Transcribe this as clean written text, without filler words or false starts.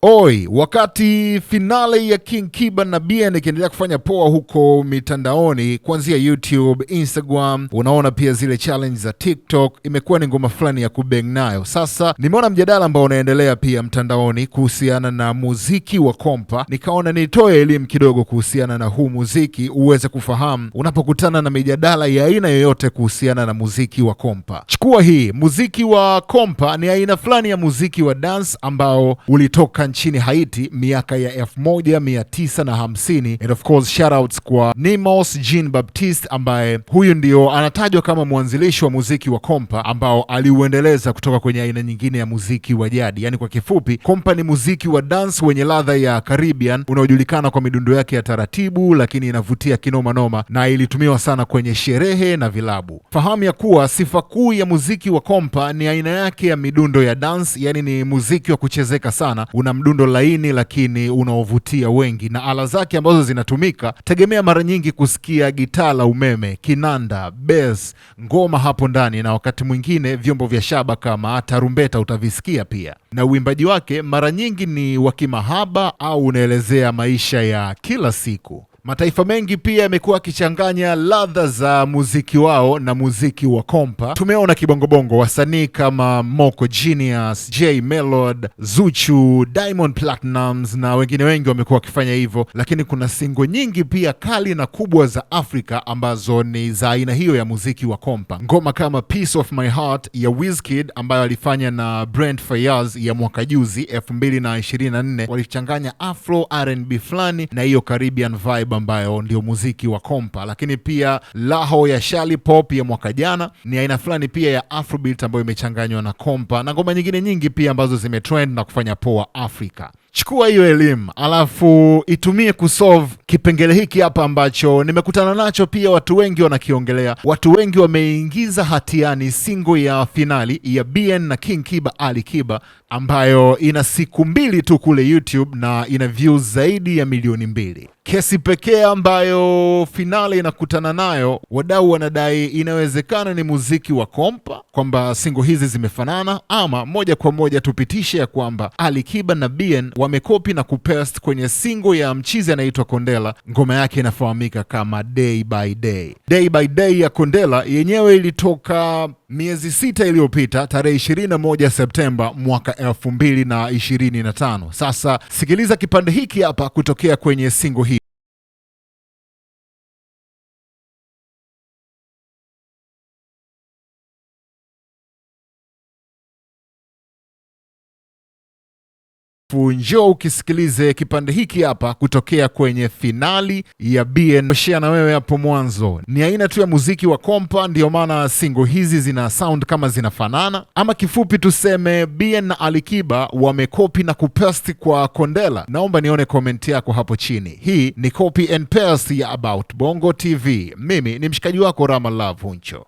Oi, wakati finale ya King Kiba na Bien ikiendelea kufanya poa huko mitandaoni kuanzia YouTube, Instagram, unaona pia zile challenge za TikTok, imekuwa ni ngoma fulani ya kubeng nayo. Sasa nimeona mjadala ambao unaendelea pia mtandaoni kuhusiana na muziki wa kompa, nikaona nitoe elimu kidogo kuhusiana na huu muziki uweze kufahamu unapokutana na mijadala ya aina yoyote kuhusiana na muziki wa kompa. Chukua hii, muziki wa kompa ni aina fulani ya muziki wa dance ambao ulitoka nchini Haiti miaka ya 1950, and of course shoutouts kwa Nemos Jean Baptiste ambaye huyu ndio anatajwa kama mwanzilishi wa muziki wa kompa ambao aliuendeleza kutoka kwenye aina nyingine ya muziki wa jadi. Yani kwa kifupi, kompa ni muziki wa dance wenye ladha ya Caribbean unaojulikana kwa midundo yake ya taratibu, lakini inavutia kinoma noma na ilitumiwa sana kwenye sherehe na vilabu. Fahamu ya kuwa sifa kuu ya muziki wa kompa ni aina yake ya midundo ya dance, yani ni muziki wa kuchezeka sana, una mdundo laini lakini unaovutia wengi, na ala zake ambazo zinatumika, tegemea mara nyingi kusikia gitaa la umeme, kinanda, bass, ngoma hapo ndani, na wakati mwingine vyombo vya shaba kama tarumbeta utavisikia pia. Na uimbaji wake mara nyingi ni wa kimahaba au unaelezea maisha ya kila siku. Mataifa mengi pia yamekuwa yakichanganya ladha za muziki wao na muziki wa kompa. Tumeona kibongobongo wasanii kama Moko Genius, J Melody, Zuchu, Diamond Platnumz na wengine wengi wamekuwa wakifanya hivyo, lakini kuna singo nyingi pia kali na kubwa za Afrika ambazo ni za aina hiyo ya muziki wa kompa. Ngoma kama Piece of My Heart ya Wizkid ambayo alifanya na Brent Faiyaz ya mwaka juzi 2024, walichanganya Afro R&B fulani na hiyo Caribbean vibe ambayo ndio muziki wa kompa. Lakini pia Laho ya Shali Pop ya mwaka jana ni aina fulani pia ya Afrobeat ambayo imechanganywa na kompa na ngoma nyingine nyingi pia ambazo zimetrend na kufanya poa Afrika. Chukua hiyo elimu alafu itumie kusolve kipengele hiki hapa ambacho nimekutana nacho pia, watu wengi wanakiongelea. Watu wengi wameingiza hatiani single ya finali ya Bien na King Kiba Ali Kiba ambayo ina siku mbili tu kule YouTube na ina views zaidi ya 2 milioni. Kesi pekee ambayo finale inakutana nayo, wadau wanadai inawezekana ni muziki wa kompa, kwamba single hizi zimefanana, ama moja kwa moja tupitishe ya kwamba Ali Kiba na Bien wamekopi na kupaste kwenye single ya mchizi anaitwa Kondela. Ngoma yake inafahamika kama Day by Day. Day by Day ya Kondela yenyewe ilitoka miezi 6 iliyopita tarehe 21 Septemba mwaka 2025. Sasa sikiliza kipande hiki hapa kutokea kwenye single hii. Njoo ukisikilize kipande hiki hapa kutokea kwenye finali ya Bien. Share na wewe hapo mwanzo, ni aina tu ya muziki wa kompa, ndio maana single hizi zina sound kama zinafanana, ama kifupi tuseme Bien na Alikiba wamekopi na kupaste kwa Kondela. Naomba nione comment yako hapo chini. Hii ni copy and paste ya About Bongo TV. Mimi ni mshikaji wako Rama Love Huncho.